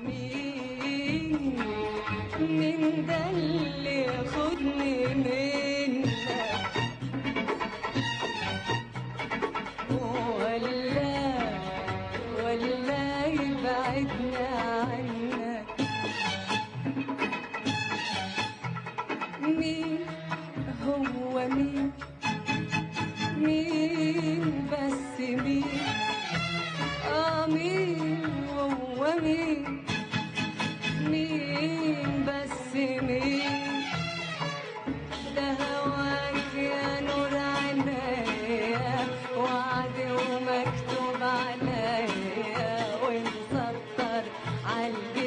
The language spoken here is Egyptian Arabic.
مين مين ده اللي ياخدني منك، ولا يبعدني عنك؟ مين هو مين؟ مين بس مين؟ مين هو مين؟ مين بس مين؟ ده هواك يا نور عينيا، وعد ومكتوب عليا، ومسطر عالجبين.